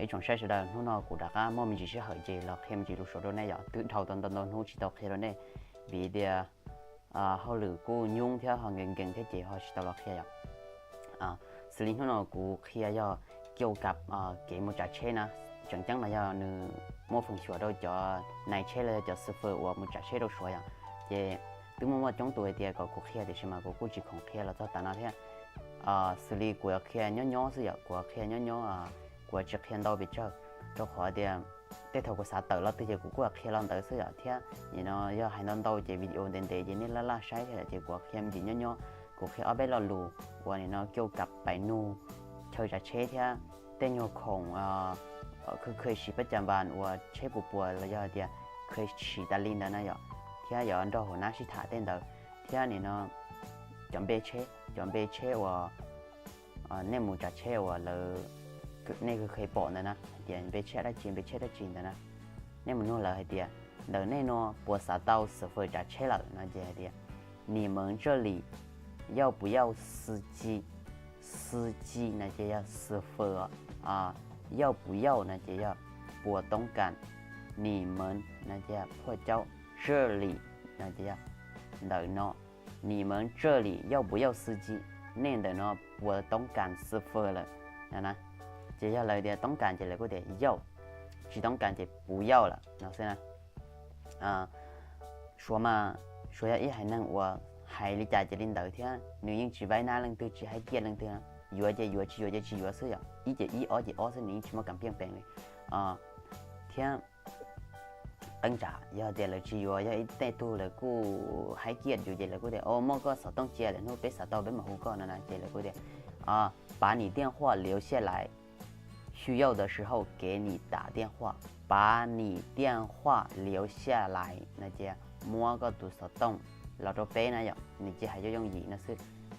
Tsoom saib sawv daws, hnub no kuv rov qab muaj me ntsis sij hawm ces los qhia me ntsis lus Suav rau nej yom. Twb dhau tau ntau ntau hnub tsis tau qhia rau nej vim tias hauj lwm kuj nyoob thiab ho nkees nkees thiab ces ho tsis tau los qhia yom. Xws li hnub no kuv qhia yog kiu kav kev mus tsav tsheb na, tseem ceeb mas yog nws muaj feem xyuam rau cov nais tsheb los yog cov xwfwm uas mus tsav tsheb rau Suav yom. Ces twb muaj muaj coob tus hais tias kom kuv qhia tiam sis mas kuv kuj tsis khoom qhia los txog tav no thiab. Xws li kuv yuav qhia nyob nyob xwb yom, kuv yuav qhia nyob nyob, kuv yuav tsis qhia ntau pes tsawg, rau qhov tias tej thaum kuv xav tawm lo twg ces kuv kuj qhia lo ntawd xwb yom. Thiab nim no yog hais ntau ntau ces video ntev ntev ces nej laj laj saib thiab yom, ces kuv qhia me ntsis nyob nyob. Kuv qhia ob peb lo lus uas nim no kiu kav pais nug chaw tsav tsheb thiab tej nyuag khoom khw khw siv pab cas vas uas tsheb puas puas los yog hais tias khw siv tas li ntawd na yom. Thiab yuav nrog hauv nab sib tham tej ntawd. Thiab nim no cov npe tsheb, cov npe tsheb uas nej mus tsav tsheb uas lawv, nej khw khw pom ntawd na, hais tias npe tsheb dab tsi npe tsheb dab tsi ntawd na, nej mus nug lawv hais tias ntawm nej no puas xav tau xwm fwm tsav tsheb lawm no ces hais tias 你们这里要不要司机 司机 no ces yog xwm fwm, 要不要 no ces yog puas toob kas, 你们 no ces yog phuaj caub, 这里 no ces yog ntawm no, 你们这里要不要司机, nej ntawm no puas toob kas xwm fwm lawm no na. Ces yog lawv tias toob kas ces lawv kuj tias 要, tsis toob kas ces 不要 lawm no xwb na. Suav mas, Suav yog ib haiv neeg uas hais li cas ces li ntawd thiab nws yeej tsis vaib nab leej twg tsis haib kiaj leej twg, yuav ces yuav tsis yuav ces tsis yuav xwb yom, ib ces ib ob ces ob xwb, nws yeej tsis muaj kam piaj pees li. Thiab qee tsam yog tias lawv tsis yuav, yog ib tej tug lawv kuj haib kiaj yus ces lawv kuj tias o muaj koj xov tooj cia lawm hnub peb xav tau peb mam hu koj no na ces lawv kuj tias 把你电话留下来, 需要的时候给你打电话, 把你电话留下来 no ces muab koj tus xov tooj los rau peb na yom, nws cia hais yooj yooj yim no xwb.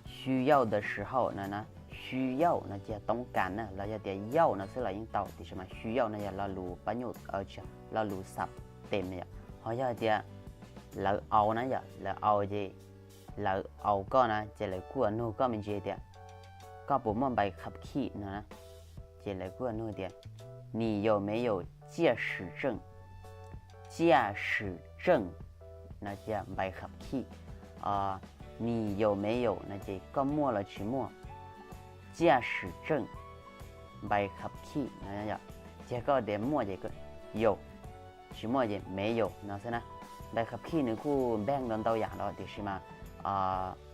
需要的时候 no na, 需要 no ces toob kas na los yog tias 要 no xwb los yeej tau, tiam sis mas 需要 no yog lo lus pab nyuj, lo lus xab tes na yom. Ho yog hais tias lawv au na yom, lawv au ces lawv au koj na ces lawv kuj nug koj me ntsis tias koj puas muaj ใบขับขี่ no na, ces lawv kuj nug tias 你有没有驾驶证, 驾驶证 no ces ใบขับขี่, 你有没有 no ces koj muaj los tsis muaj, 驾驶证, ใบขับขี่ no ces koj tias muaj ces 有, tsis muaj ces 没有 no xwb na. ใบขับขี่ nws kuj npeeg ntau ntau yam los tiam sis mas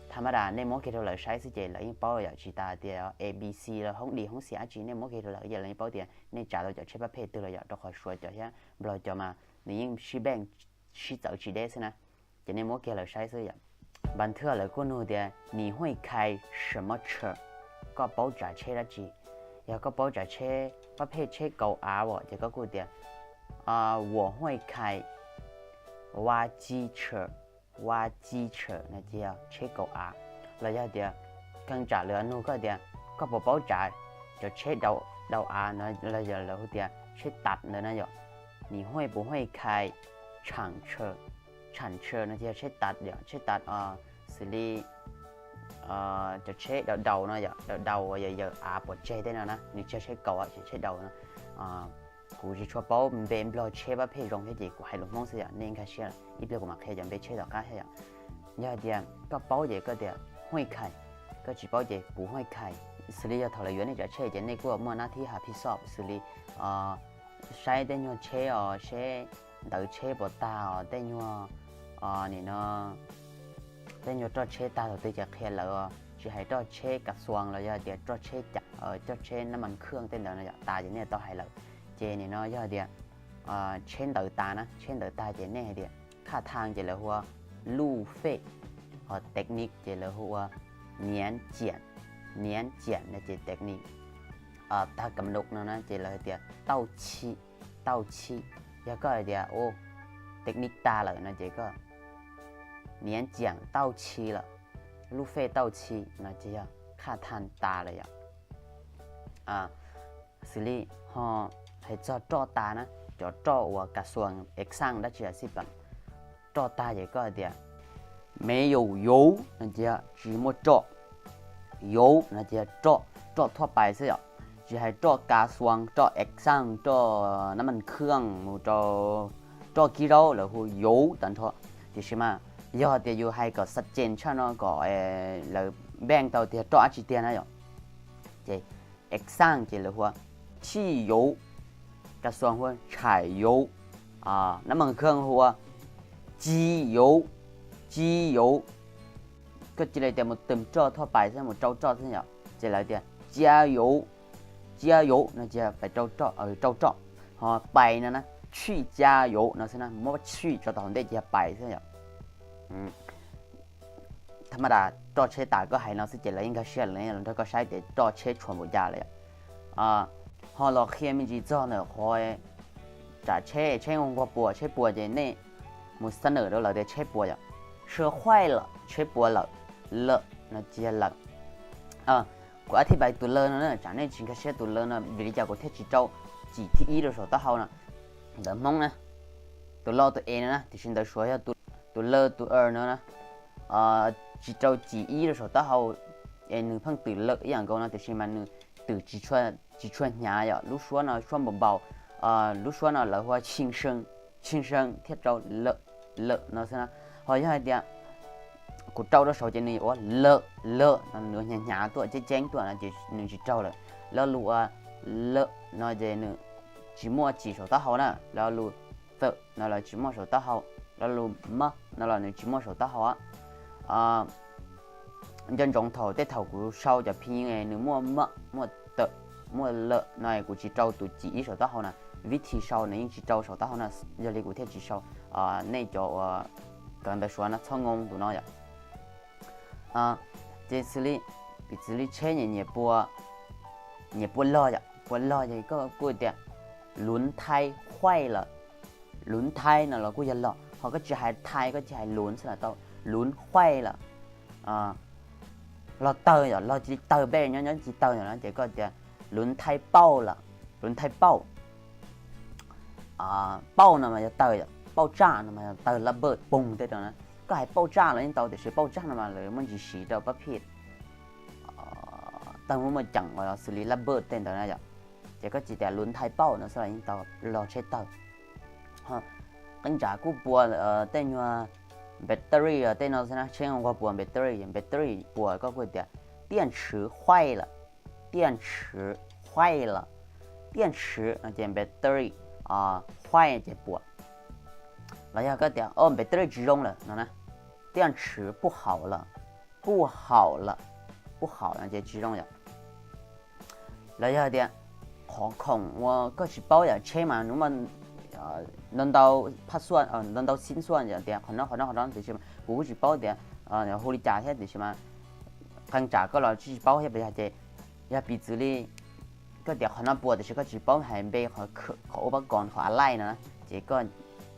tha ma das nej muab kiag rau lawv saib xwb ces lawv yeej paub yom, tsis tas tias A B C los hoob dis hoob xia dab tsi, nej muab kiag rau lawv ces lawv yeej paub tias nej tsav tau cov tsheb pab phem twg los yom, rau qhov Suav cov thiab Nplog cov mas nws yeej sib npeej sib txawv tsis deb xwb na. Ces nej muab kiag lawv saib xwb yom. บางเทื่อ lawv kuj nug tias 你会开什么车, koj paub tsav tsheb dab tsi? Yog koj paub tsav tsheb pab phem tsheb kaus av os ces koj kuj tias 我会开挖机车, 挖机车 no ces yog tsheb kaus av. Los yog tias kheej tsam lawv nug koj tias koj puas paub tsav cov tsheb daus av no, los yog lawv hu tias tsheb tav ntawd na yom. 你会不会开 厂车, 产车 no ces yog tsheb tav yom, tsheb tav xws li cov tsheb daus daus no yom, daus daus uas yawm yawm av pov tseg tej no na, nws tsis yog tsheb kaus ces tsheb daus no. Kuv tsis tshua paub npe Nplog tsheb pab phem zoo thiab ces kuv hais lus Hmoob xwb yom, nej nkag siab, ib pliag kuv mam qhia cov npe tsheb tom qab thiab yom. Yog hais tias koj paub ces koj tias 会开, koj tsis paub ces 不会开. Xws li yog thaum lawv yuav nej tsav tsheb ces nej kuj muaj nab thib has phij xoj xws li saib tej nyuag tsheb os, seb ntawv tsheb puas tag os, tej nyuag, nim no tej nyuag roj tsheb tag thaum twg ces qhia lawv os, tsis hais roj tsheb kav xuas los yog tias roj tsheb, roj tsheb nab mas khwj tej ntawd no yom, tas ces nej tau hais lawm. Ces nim no yog tias tsheb ntawv tas na, tsheb ntawv tag ces nej hais tias ค่าทาง ces lawv hu ua 路费, ho 电池 ces lawv hu ua 年检, 年检 no ces 电池, tag kam num no na ces lawv hais tias 到期, 到期. Yog koj hais tias 电池 tag lawm no ces koj 年检到期了, 路费到期 no ces yog ค่าทาง tas lawm yom. Xws li ho hais txog roj tas na, cov roj uas kav xuas exam dab tsi los xij peem, roj tag ces koj hais tias 没有油 no ces yog tsis muaj roj, 油 no ces yog roj, roj thuaj pais xwb yom. tsis hais roj kav xuas, roj ev xaj, roj nab mas khwj mus rau roj kib zaub lawv hu yuv tag nrho. Tiam sis mas yog tias yus hais kom xav cees tshaj no kom lawv npeej tau tias roj dab tsi tiag na yom, ces ev xaj ces lawv hu ua chij yuv, kav xuas hu ua tshais yuv, nab mas khwj hu ua ci yuv, ci yuv. Koj cia li tias mus tws roj thoj pais xwb, mus rau roj xwb yom, ces lawv tias cia yuv, cia yuv no ces pais rau roj, rau roj. Ho pais no na, chij cia yuv no xwb na, muab chij tso tau hauv ntej ces yog pais xwb yom. Tha ma das roj tsheb tas koj hais no xwb ces lawv yeej nkag siab lawm, los nrog koj saib tias roj tsheb tshuav npaum cas lawm yom. Ho los qhia me ntsis txog ntawm qhov tsam tsheb, tsheb nquag puas, tsheb puas ces nej mus xab nawm rau lawv tias tsheb puas yom. Sw huaij lawm, tsheb puas lawm, lawm no ces yog lawm. Kuv ab thib pais tus lawm no na, tsam nej tsis nkag siab tus lawm no vim li cas kuv thiaj tsis rau cim thib ib rau saum taub hau no. Ntawv Hmoob na, tus lawm tus e no na, tiam sis ntawv Suav yog tus lawm tus er no na, tsis rau cim ib rau saum taub hau, es nws pheej twm lawm ib yam nkaus no tiam sis mas nws twm tsis tshua hnyav yom. Lub suab no suab npaum npaum, lub suab no lawv hu ua chij seej thiaj rau lawm, lawm no xwb na. Ho yog hais tias kuv rau rau saud ces nws ua lawm, lawm no nws ua hnyav hnyav tuaj, ceeb ceeb tuaj no ces nws tsis raug lawm. Lo lus ua lawm no ces nws tsis muaj cim saum taub hau na. Lo lus txawm no los tsis muaj saum taub hau, lo lus mab no los nws tsis muaj saum taub hau. Nco ntsoov thaum tej thaum kuv sau cov phim nws muaj mab, muaj tawm, muaj lawm no kuv tsis rau tus cim ib saum taub hau na. Vib thi sau nws yeej tsis rau saum taub hau na, yog li kuv thiaj tsis sau. Nej cov uas kawm ntawv Suav no txhob ngoo tus no yom. Ces xws li, piv txwv li tsheb nyiam, nyiam pua, nyiam pua log yom, pua log ces koj kuj tias luv thai huaij lawm. Luv thai no los kuj yog log, ho koj tsis hais thai, koj tsis hais luv xwb los tau, luv huaij lawm. Log tawg yom, log cia li tawg, peb nyob nyob cia li tawg yom no ces koj tias luv thai pauj lawm, luv thai pauj. Pauj no mas yog tawg yom, pauj tsaj no mas yog tawg lab npawj poog tej rau na. Koj hais pauj tsaj los yeej tau tiam sis pauj tsaj no mas lawv muaj ntsis siv rau pab phij tawg muaj muaj ceem uas xws li lab npawj tej ntawd na yom. Ces koj tsis tias luv thai pauj no xwb los yeej tau, log tsheb tawg. Qee tsam kuj pua tej nyuag battery tej no xwb na, tsheb nquag pua battery, battery pua koj kuj tias tiaj tshwv huaij lawm, tiaj tshwv huaij lawm. Tiaj tshwv no ces battery huaij ces pua. Los yog koj tias o battery tsis zoo lawm no na, tiaj tshwv puj haum lawm, puj haum lawm, puj haum no ces tsis zoo yom. Los yog tias qhov khoom uas koj tsis paub yom, tsheb mas nws muaj ntau ntau phaj xuaj, ntau ntau xib xuaj yom, tias qhov no qhov no qhov no tiam sis kuv kuj tsis paub tias hu li cas thiab tiam sis mas qee tsam koj los tsis paub thiab puas yog ces yog piv txwv li koj tias qhov no pua tiam sis koj tsis paub hais npe qhov ua pab koos qhov a laij no na, ces koj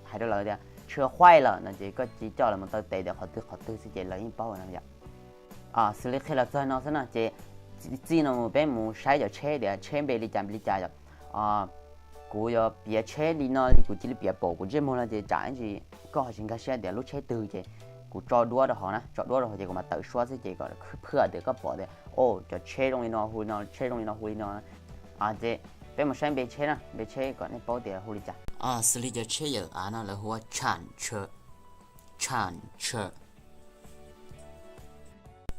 hais rau lawv tias tshwv huaij lawm no ces koj cia li coj lawv mus taw tes tias qhov twg qhov twg xwb ces lawv yeej paub no yom. Xws li qhia los txog no xwb no ces txij no mus peb mus saib cov tsheb tias tsheb npe li cas npe li cas yom. Kuv yuav piav tsheb li no li kuv cia li piav pom kuv ntsej muag no ces tsam ib ntsis koj ho tsis nkag siab tias lub tsheb twg ces kuv tso duab rau hauv na, tso duab rau hauv ces kuv mam tawm suab xwb ces kom phwj tias koj pom tias o cov tsheb zoo li no hu li no, tsheb zoo li no hu li no. Ces peb mus saib npe tsheb na, npe tsheb kom nej paub tias hu li cas. Xws li cov tsheb yawm av no lawv hu ua tsham tsha, tsham tsha.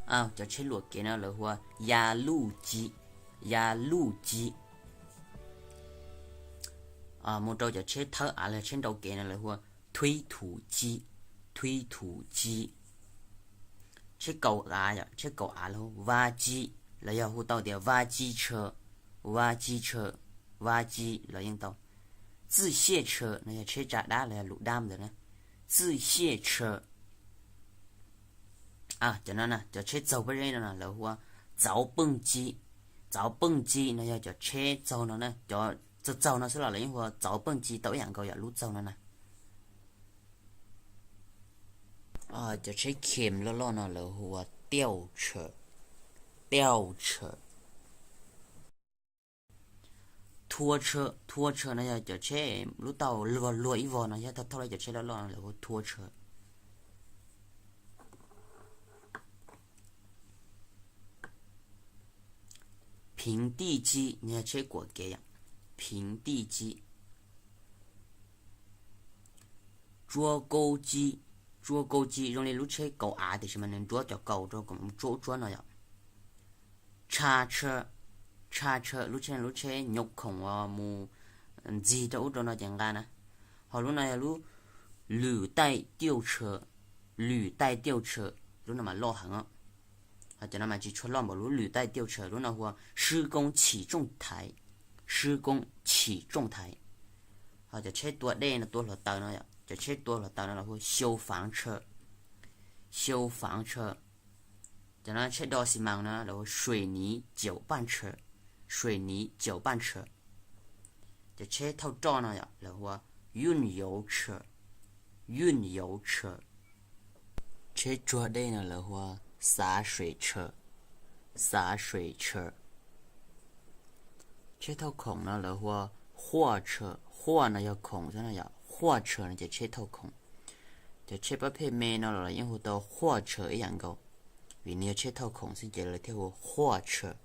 Cov tsheb luam kev no lawv hu ua ya luj ci, ya luj ci. Mus rau cov tsheb thawb av los tsheb nrau kev no lawv hu ua thuib thuv ci, thuib thuv ci. Tsheb kaus av yom, tsheb kaus av lawv hu ua vaj ci, los yog hu tau tias vaj ci tsha, vaj ci tsha, vaj ci los yeej tau. Txwj xiaj tsha no yog tsheb tsa dab los yog lus dab ntawd na. Txwj xiaj tsha. Cov no na, cov tsheb txaug pob zeb no lawv hu ua txauv peej ci, txauv peej ci no yog cov tsheb txaug no na, cov txaug txaug no xwb los lawv yeej hu ua txauv peej ci tau ib yam nkaus yom, lub txaug no na. Cov tsheb khem loj loj no lawv hu ua tiauj tsha, tiauj tsha. Thua tsha, thua tsha no yog cov tsheb lub taub hau luag luag ib vog no, yog thauj thauj li cov tsheb loj loj no lawv hu thua tsha. P 平地鸡 yog tsheb kuam kev yom, 平地鸡. 捉钩机, 捉钩机 zoo li lub tsheb kaus av tiam sis mas nws ntxuav cov kaus rau kom mus tsuab ub tsuab no yom. 叉车, 叉车, lub tsheb, lub tsheb nyom khoom uas mus ntxig rau ub rau no ces nqa na. Ho lub no yog lub 履带吊车, 履带吊车, lub no mas loj heev os. Ho cov no mas tsis tshua loj npaum lub 履带吊车, lub no hu ua 施工起重台, 施工起重台. Ho cov tsheb tua dej no, tua hluav taws no, cov tsheb tua hluav taws no lawv hu ua 消防车, 消防车. Cov no tsheb do xi mas no lawv hu ua 水泥搅拌车, 水泥搅拌车. Cov tsheb thauj roj no lawv hu ua 运油车, 运油车. Tsheb tsuag dej no lawv hu ua 洒水车, 洒水车. Tsheb thauj khoom no lawv hu ua 货车, 货 no yog khoom xwb no yom, 货车 no ces tsheb thauj khoom. Cov tsheb pab phej me no los yeej hu tau 货车 ib yam nkaus, vim nws yog tsheb thauj khoom xwb ces lawv thiaj hu ua 货车.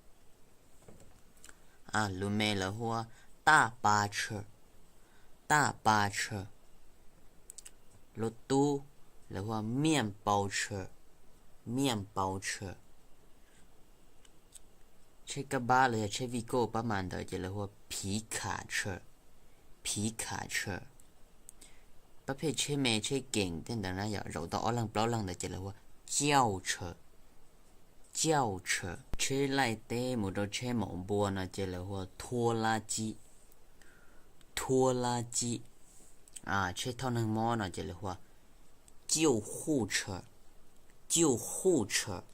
Lus me lawv hu ua 大巴车, 大巴车. Lus tub lawv hu ua 面包车, 面包车. Tsheb kab bab los yog tsheb vij koj pab mas ntawd ces lawv hu ua 皮卡车, 皮卡车. Pab phej tsheb me tsheb keem tej ntawd na yom, zaum tau ob leeg plaub leeg ntawd ces lawv hu ua 轿车, 轿车. Tsheb laij teb mus rau tsheb maum npua no ces lawv hu ua 拖拉机, 拖拉机. Tsheb thauj neeg mob no ces lawv hu ua 救护车, 救护车.